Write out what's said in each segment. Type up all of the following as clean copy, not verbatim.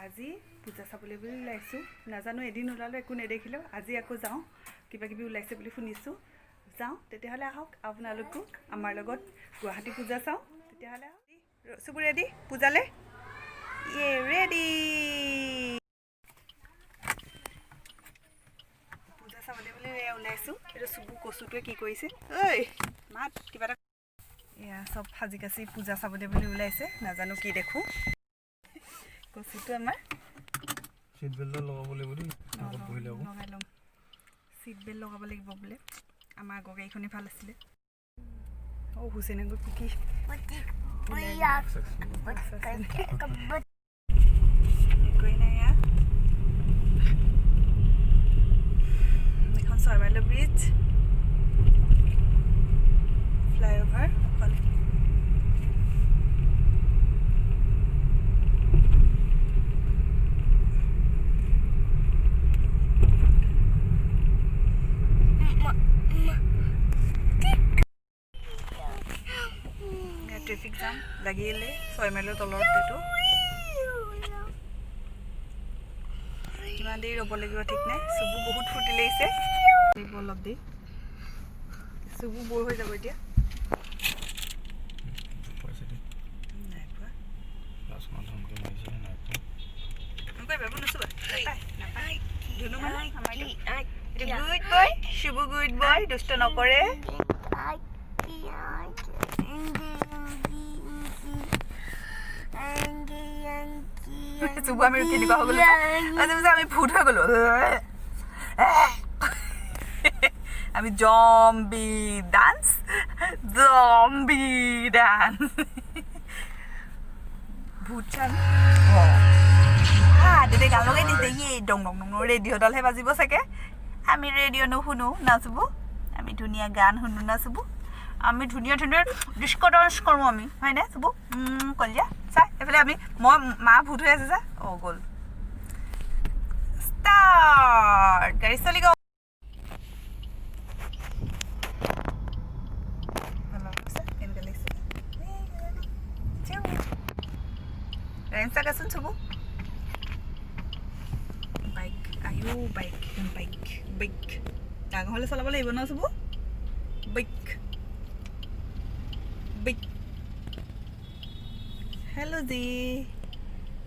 আজি পূজা চাবলৈ বুলি ওলাইছোঁ। নাজানো, এদিন ওলালোঁ, একো নেদেখিলোঁ। আজি আকৌ যাওঁ, কিবা কিবি ওলাইছে বুলি শুনিছোঁ, যাওঁ। তেতিয়াহ'লে আহক আপোনালোকো আমাৰ লগত গুৱাহাটী পূজা চাওঁ। তেতিয়াহ'লে চুবু ৰেডি পূজালে? ইয়ে ৰেডি। পূজা চাবলৈ বুলি এয়া ওলাইছোঁ। এইটো চুবু কচুটোৱে কি কৰিছে? ঐ মাত কিবা এটা। এয়া চব সাজি কাচি পূজা চাবলৈ বুলি ওলাইছে, নাজানো কি দেখোঁ। কচুটো আমাৰ চিট বেল্ট লগাব লাগিব দেই, আগত বহিলে আকৌ। লগাই ল'ম। চিট বেল্ট লগাব লাগিব বোলে। আমাৰ আগৰ গাড়ীখনেই ভাল আছিলে। অ' হুচেইনগৰ কুকি। একোৱেই নাই। এয়া এখন ছয়মাইলৰ ব্ৰিজ, ফ্লাইঅভাৰ এখন। ট্ৰেফিক জাম লাগিলে ছয়মাইলৰ তলত। এইটো কিমান দেৰি ৰ'ব লাগিব ঠিক নাই। চুবু বহুত ফূৰ্তি লাগিছে। লাগিব অলপ দেৰি, চুবু ব'ৰ হৈ যাব এতিয়া। পইচা দি। নাই পোৱা। লাষ্টখন ধমকি মাৰিছে, নাই পোৱা। নকৰিবা, এইবোৰ নুচুবা। নাপায়, নাপায়। ধুনু মানে আমাৰ এইটো good boy, Shibu good boy, দুষ্ট নকৰে। চুবু, আমি কেনেকুৱা হৈ গ'লো আজি বুজা, আমি ভূত হৈ গ'লো। আমি জম্বি ডান্স, জম্বি ডান্স, ভূত চান। দেউতাই গান লগাই দিছে। ইয়ে ডং ডং ডং, ৰেডিঅ'ডালহে বাজিব চাগে। আমি ৰেডিঅ' নুশুনো নাচবো, আমি ধুনীয়া গান শুনো নাচবো। আমি ধুনীয়া ধুনীয়া ডিস্ক' ডান্স কৰোঁ আমি, হয়নে চুবু? কলিজা চাই এইফালে আমি, মই মা ভূত হৈ আছে। যা, অ' গ'ল, ষ্টাৰ্ট, গাড়ী চলি গ'ল। ভাল লাগিছে? কেনেকুৱা লাগিছে? ৰাইম চাগাচোন চুবু। বাইক আয়ো, বাইক বাইক বাইক। ডাঙৰ হ'লে চলাব লাগিব ন চুবু? Bike bike. Hello G,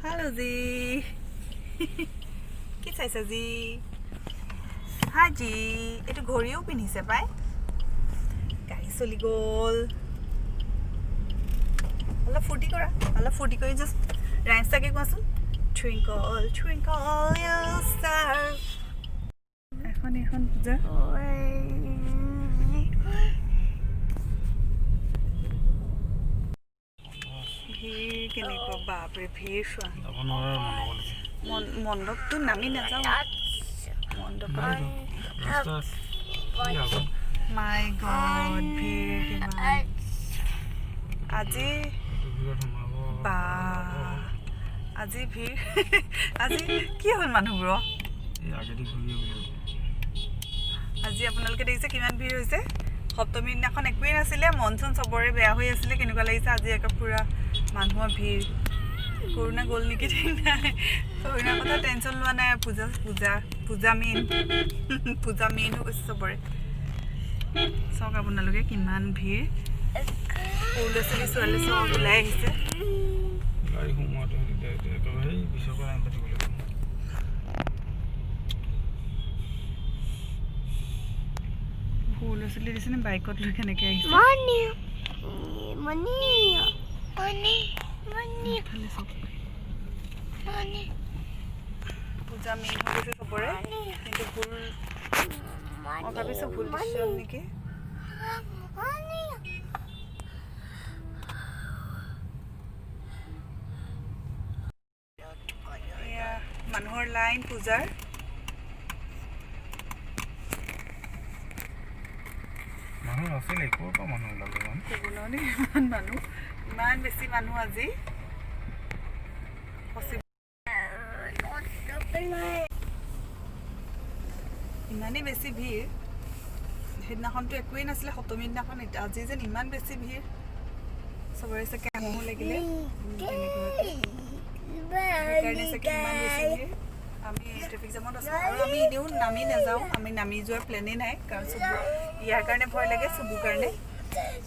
hello G, কি চাইছা জি? হা জি, এইটো ঘড়ীও পিন্ধিছে পাই। গাড়ী চলি গ'ল। অলপ ফূৰ্তি কৰা, অলপ ফূৰ্তি কৰি জাষ্ট ৰাইমছ তাকে কোৱাচোন। Twinkle Twinkle star. এখন এখন পূজা। ভিৰ কেনেকুৱা, বাপৰে, ভিৰ চোৱা। যাব নোৱাৰে মণ্ডপলৈকে। মণ্ডপটো নামি নাযাওঁ মণ্ডপত। ৰাস্তা এই আগত। মাই গড, ভিৰ কিমান আজি! এইটো ভিৰত সোমাব। বা, আজি ভিৰ, আজি কি হ'ল মানুহবোৰৰ? এই আগেদি ঘূৰি আহিব লাগিব। আজি আপোনালোকে দেখিছে কিমান ভিৰ হৈছে। সপ্তমীৰ দিনাখন একোৱেই নাছিলে, মন চন চবৰে বেয়া হৈ আছিলে। কেনেকুৱা লাগিছে আজি, একে পূৰা মানুহৰ ভিৰ। কৰোণা গ'ল নেকি ঠিক নাই। কৰোণাৰ কথা টেনশ্যন লোৱা নাই। পূজা পূজা পূজা মেইন, পূজা মেইন হৈ গৈছে চবৰে। চাওক আপোনালোকে কিমান ভিৰ। সৰু ল'ৰা ছোৱালী ছোৱালী চব ওলাই আহিছে। গাড়ী সোমোৱাটো দিগদাৰ এতিয়া। একেবাৰে সেই পিছৰ পৰা লাইন পাতিব লাগিব। সৰু ল'ৰা ছোৱালী দিছেনে, বাইকত লৈ কেনেকৈ আহিছে। Money, money, money, money, ইফালে চাওক। money, পূজা মেইন হৈ গৈছে চবৰে। কিন্তু ভুল, মই ভাবিছোঁ ভুল ডিচিশ্যন নেকি। money. এয়া মানুহৰ লাইন পূজাৰ। মানুহ নাছিলে, ক'ৰ পৰা মানুহ ওলালে ইমান? ক'ব নোৱাৰি, ইমান মানুহ, ইমান বেছি মানুহ আজি। ইমানেই বেছি ভিৰ। সেইদিনাখনতো একোৱেই নাছিলে সপ্তমীৰ দিনাখন, আজি যেন ইমান বেছি ভিৰ। চবৰে চাগে আমোহ লাগিলে তেনেকুৱাকে। সেইকাৰণে চাগে ইমান বেছি ভিৰ। আমি ট্ৰেফিক জামত আছোঁ আৰু আমি এনেও নামি নাযাওঁ, আমি নামি যোৱাৰ প্লেনেই নাই, কাৰণ চুবু ইয়াৰ কাৰণে ভয় লাগে, চুবুৰ কাৰণে,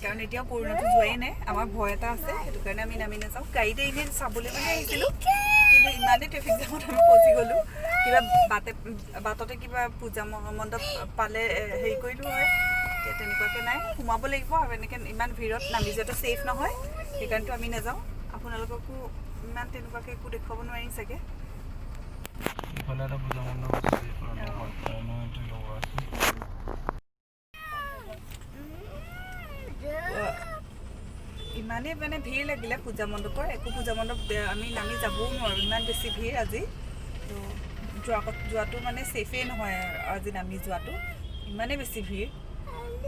কাৰণ এতিয়াও কৰোণাটো যোৱাই নাই, আমাৰ ভয় এটা আছে, সেইটো কাৰণে আমি নামি নাযাওঁ। গাড়ীতে এনেই চাবলৈ বুলি আহিছিলোঁ, কিন্তু ইমানেই ট্ৰেফিক জামত আমি ফচি গ'লোঁ। কিবা বাটতে কিবা পূজা মণ্ডপ পালে হেৰি কৰিলোঁ হয়, এতিয়া তেনেকুৱাকৈ নাই, সোমাব লাগিব আৰু এনেকৈ ইমান ভিৰত নামি যোৱাটো ছেফ নহয়, সেইকাৰণেতো আমি নাযাওঁ। আপোনালোককো ইমান তেনেকুৱাকৈ একো দেখুৱাব নোৱাৰিম চাগে। ইফালে এটা পূজা মণ্ডপ আছে, এইফালে নহয়, নহয় লগোৱা আছে। ইমানেই মানে ভিৰ লাগিলে পূজা মণ্ডপৰ, একো পূজা মণ্ডপ আমি নামি যাবও নোৱাৰোঁ, ইমান বেছি ভিৰ আজি। তো যোৱাটো মানে ছেফেই নহয় আজি নামি যোৱাটো, ইমানেই বেছি ভিৰ।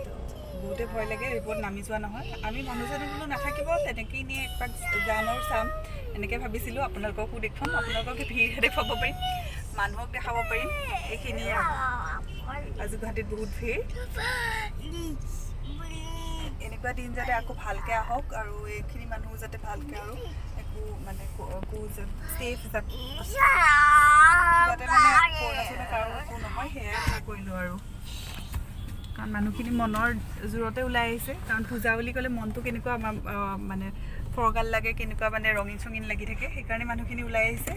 তো বহুতে ভয় লাগে এইবোৰত নামি যোৱা নহয়। আমি মানুহজনী বোলো নাথাকিব, তেনেকেই এনেই একপাক যাম আৰু চাম এনেকৈ ভাবিছিলোঁ, আপোনালোককো দেখুৱাম, আপোনালোকক ভিৰহে দেখুৱাব পাৰিম, মানুহক দেখাব পাৰিম, এইখিনিয়ে। আজি গুৱাহাটীত বহুত ভিৰ। এনেকুৱা দিন যাতে আকৌ ভালকৈ আহক আৰু এইখিনি মানুহ যাতে ভালকৈ আৰু একো মানে ছেফ যাতে মানে কৰোণা চৰোণা কাৰো একো নহয়, সেয়াই আশা কৰিলোঁ আৰু। কাৰণ মানুহখিনি মনৰ জোৰতে ওলাই আহিছে, কাৰণ পূজা বুলি ক'লে মনটো কেনেকুৱা আমাৰ মানে ফৰকাল লাগে, কেনেকুৱা মানে ৰঙীন চঙীন লাগি থাকে, সেইকাৰণে মানুহখিনি ওলাই আহিছে।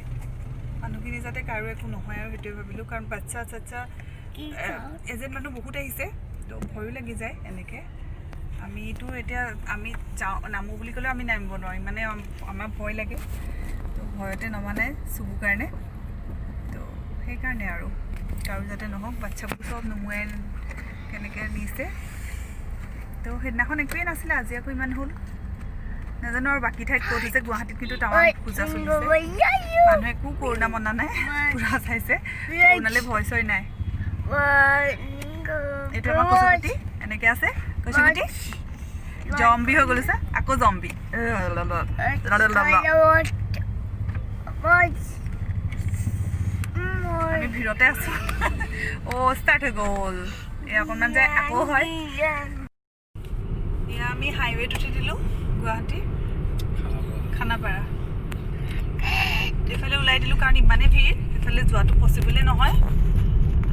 মানুহখিনি যাতে কাৰো একো নহয় আৰু সেইটোৱে ভাবিলোঁ, কাৰণ বাচ্ছা চাচ্ছা এজন মানুহ বহুত আহিছে, তো ভয়ো লাগি যায় এনেকৈ। আমিতো এতিয়া আমি যাওঁ নামো বুলি ক'লেও আমি নামিব নোৱাৰিম, মানে আমাৰ ভয় লাগে, তো ভয়তে নমা নাই চুবুৰ কাৰণে, তো সেইকাৰণে আৰু কাৰো যাতে নহওক। বাচ্ছাবোৰ চব নুমুৱাই কেনেকৈ নিছে। তো সেইদিনাখন একোৱেই নাছিলে, আজি আকৌ ইমান হ'ল, নাজানো আৰু বাকী ঠাইত ক'ত হৈছে। গুৱাহাটীত কিন্তু তামাম পূজা চলিছে, মানুহে একো কৰোণা মনা নাই, পূৰা চাইছে, কৰোণালৈ ভয় চয় নাই। এইটো আমাৰ কচুগুটি এনেকৈ আছে, কচুগুটি জম্বি হৈ গ'লো, আকৌ জম্বি। আমি ভিৰতে আছোঁ। অ' ষ্টাৰ্ট হৈ গ'ল, এই অকণমান যায় আকৌ হয়। এয়া আমি হাইৱেত উঠি দিলোঁ গুৱাহাটী খানাপাৰা এইফালে ওলাই দিলোঁ, কাৰণ ইমানেই ভিৰ, সেইফালে যোৱাটো পচিবলেই নহয়।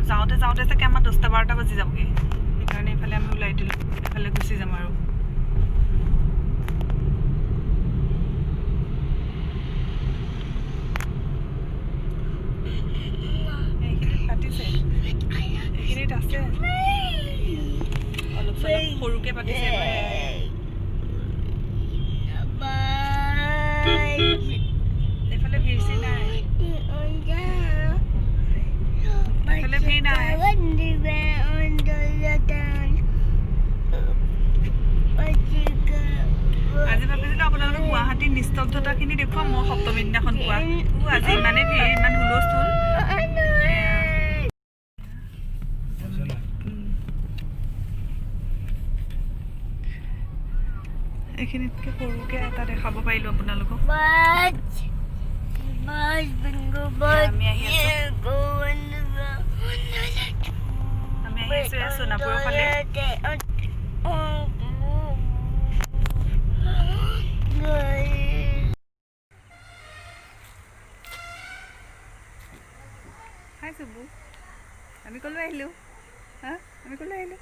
যাওঁতে যাওঁতে চাগে আমাৰ 10টা 12টা বাজি যাবগৈ, সেইকাৰণে এইফালে আমি ওলাই দিলোঁ, এইফালে গুচি যাম আৰু। এইখিনিত পাতিছে, এইখিনিত আছে অলপ চলপ সৰুকৈ পাতিছে। এইফালে ভিৰ চিৰ নাই, এইফালে ভিৰ নাই। আজি ভাবিছিলোঁ আপোনালোকক গুৱাহাটীৰ নিস্তব্ধতাখিনি দেখুৱাম, মই সপ্তমী দিনাখন পোৱা। আজি ইমানেই ভিৰ, ইমান হুলস্থুল। এইখিনিতকৈ সৰুকৈ এটা দেখাব পাৰিলোঁ আপোনালোকক। আমি আহি আছোঁ সোণাপুৰৰ ফালে। হাই চুবু, আমি ক'লৈ আহিলোঁ? হা, আমি ক'লৈ আহিলোঁ?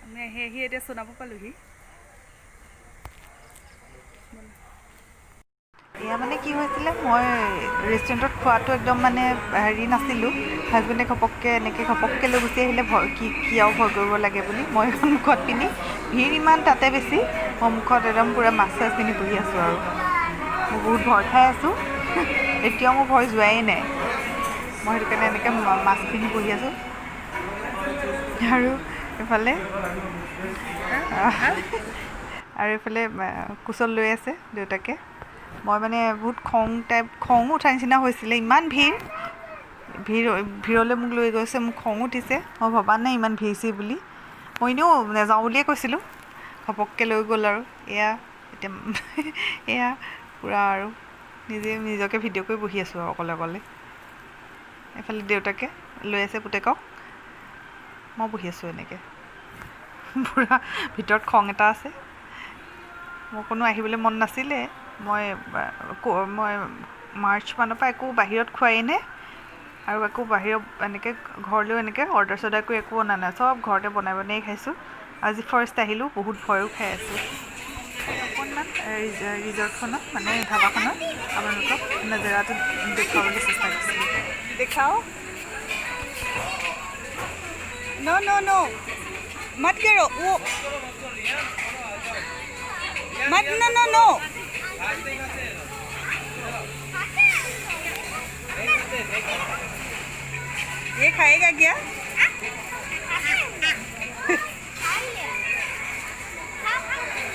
আমি আহি আহি এতিয়া সোণাপুৰ পালোহি। এয়া মানে কি হৈছিলে, মই ৰেষ্টুৰেণ্টত খোৱাটো একদম মানে হেৰি নাছিলোঁ, হাজবেণ্ডে ঘপককৈ এনেকৈ ঘপককৈ লৈ গুচি আহিলে, ভয় কি কি আৰু ভয় কৰিব লাগে বুলি। মই এখন মুখত পিন্ধি, ভিৰ ইমান তাতে বেছি, মই মুখত একদম পূৰা মাস্ক চাস্ক পিন্ধি বহি আছোঁ আৰু মই বহুত ভয় খাই আছোঁ, এতিয়াও মোৰ ভয় যোৱাই নাই। মই সেইটো কাৰণে এনেকৈ মাস্ক পিন্ধি বহি আছোঁ। আৰু এইফালে কুচল লৈ আছে দেউতাকে। মই মানে বহুত খং টাইপ, খঙো উঠা নিচিনা হৈছিলে, ইমান ভিৰ, ভিৰ ভিৰলৈ মোক লৈ গৈছে, মোক খং উঠিছে। মই ভবা নাই ইমান ভিৰ চিৰ বুলি, মই এনেও নাযাওঁ বুলিয়ে কৈছিলোঁ, ঘপককৈ লৈ গ'ল আৰু। এয়া এতিয়া এয়া পূৰা আৰু নিজে নিজকে ভিডিঅ' কৰি বহি আছোঁ আৰু অকলে অকলে। এইফালে দেউতাকে লৈ আছে পুতেকক, মই বহি আছোঁ এনেকৈ, পূৰা ভিতৰত খং এটা আছে। মোৰ কোনো আহিবলৈ মন নাছিলে, মই মই মাৰ্চ মানৰ পৰা একো বাহিৰত খোৱাই নাই আৰু একো বাহিৰত এনেকৈ ঘৰলৈও এনেকৈ অৰ্ডাৰ চৰ্ডাৰ কৰি একো অনা নাই, চব ঘৰতে বনাই বনাই খাইছোঁ। আজি ফাৰ্ষ্ট আহিলোঁ, বহুত ভয়ো খাই আছোঁ। অকণমান ৰিজৰ্টখনত মানে ধাবাখনত আপোনালোকক নজৰাটো দেখুৱাবলৈ চেষ্টা কৰিছিলোঁ। দেখাও ন' ন' ন' मत करो वो मत नो नो नो ये खाएगा क्या?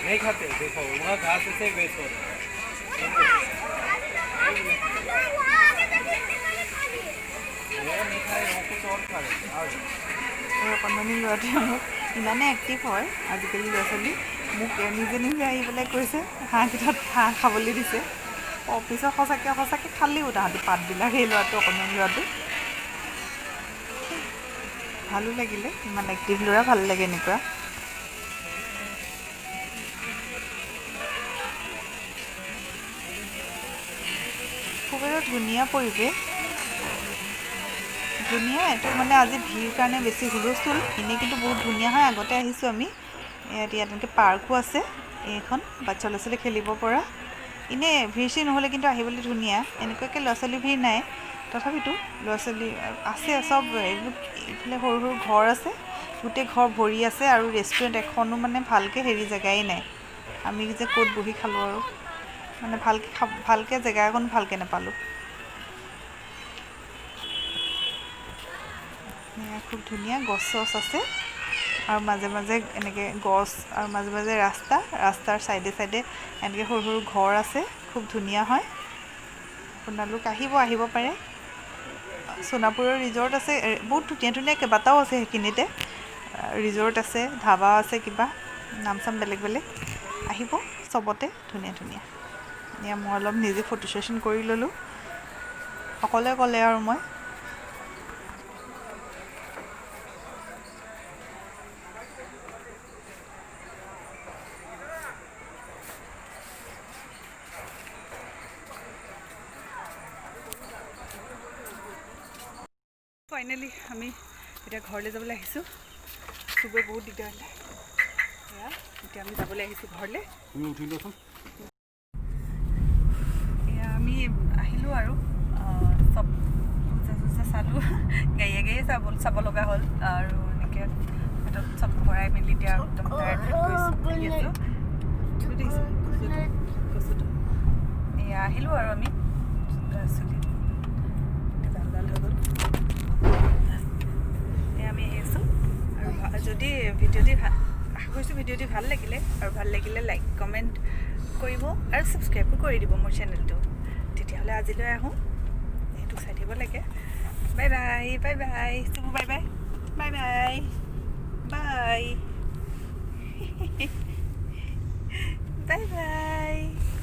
नहीं खाते, देखो वहाँ घास से वेस्ट हो रहा है। नहीं खाए वो कुछ और खा रहे। অকণমানি ল'ৰাটোৱে মোক ইমানেই এক্টিভ হয় আজিকালি ল'ৰা ছোৱালী, মোক নিজে নিজে আহি পেলাই কৈছে হাঁহকেইটাত হাঁহ খাবলৈ দিছে। অফিচত সঁচাকৈ সঁচাকৈ খালেও তাহাঁতি পাতবিলাক, সেই ল'ৰাটো অকণমান ল'ৰাটো ভালো লাগিলে, ইমান এক্টিভ ল'ৰা ভাল লাগে এনেকুৱা। খুব এটা ধুনীয়া পৰিৱেশ, ধুনীয়া এইটো মানে আজি ভিৰ কাৰণে বেছি হুলস্থুল, এনেই কিন্তু বহুত ধুনীয়া হয়। আগতে আহিছোঁ আমি, ইয়াত ইয়াত এনেকৈ পাৰ্কো আছে এইখন, বাচ্ছা ল'ৰা ছোৱালী খেলিব পৰা। এনেই ভিৰ চিৰ নহ'লে কিন্তু আহিবলৈ ধুনীয়া, এনেকুৱাকৈ ল'ৰা ছোৱালী ভিৰ নাই, তথাপিতো ল'ৰা ছোৱালী আছে চব। এইবোৰ এইফালে সৰু সৰু ঘৰ আছে, গোটেই ঘৰ ভৰি আছে আৰু ৰেষ্টুৰেণ্ট এখনো মানে ভালকৈ হেৰি জেগাই নাই। আমি যে ক'ত বহি খালোঁ আৰু মানে ভালকৈ ভালকৈ জেগা অকণ ভালকৈ নাপালোঁ। খুব ধুনীয়া গছ চছ আছে আৰু মাজে মাজে এনেকৈ গছ আৰু মাজে মাজে ৰাস্তা, ৰাস্তাৰ চাইডে চাইডে এনেকৈ সৰু সৰু ঘৰ আছে, খুব ধুনীয়া হয়। আপোনালোক আহিব, আহিব পাৰে। সোণাপুৰৰ ৰিজৰ্ট আছে, বহুত ধুনীয়া ধুনীয়া কেইবাটাও আছে সেইখিনিতে, ৰিজৰ্ট আছে, ধাবা আছে, কিবা নাম চাম বেলেগ বেলেগ, আহিব চবতে ধুনীয়া ধুনীয়া। এয়া মই অলপ নিজে ফটো ছেশ্যন কৰি ল'লোঁ অকলে অকলে আৰু মই। ফাইনেলি আমি এতিয়া ঘৰলৈ যাবলৈ আহিছোঁ। চুবৰে বহুত দিগদাৰ হ'লে, এয়া এতিয়া আমি যাবলৈ আহিছোঁ ঘৰলৈ। এয়া আমি আহিলোঁ আৰু চব পূজা চূজা চালোঁ, গাড়ীয়ে গাড়ীয়ে চাব লগা হ'ল আৰু এনেকৈ হাতত চব ভৰাই মেলি এতিয়া একদম টায়াৰ্ড গৈছোঁ। এয়া আহিলোঁ আৰু আমি চুলিত ডাল ডাল হৈ গ'ল। আমি আহি আছোঁ আৰু যদি ভিডিঅ'টি ভাল, আশা কৰিছোঁ ভিডিঅ'টি ভাল লাগিলে, আৰু ভাল লাগিলে লাইক কমেণ্ট কৰিব আৰু ছাবস্ক্ৰাইবো কৰি দিব মোৰ চেনেলটো। তেতিয়াহ'লে আজিলৈ আহোঁ, এইটো চাই থাকিব লাগে। Bye bye, bye bye Chubu, bye bye, bye bye, bye bye bye.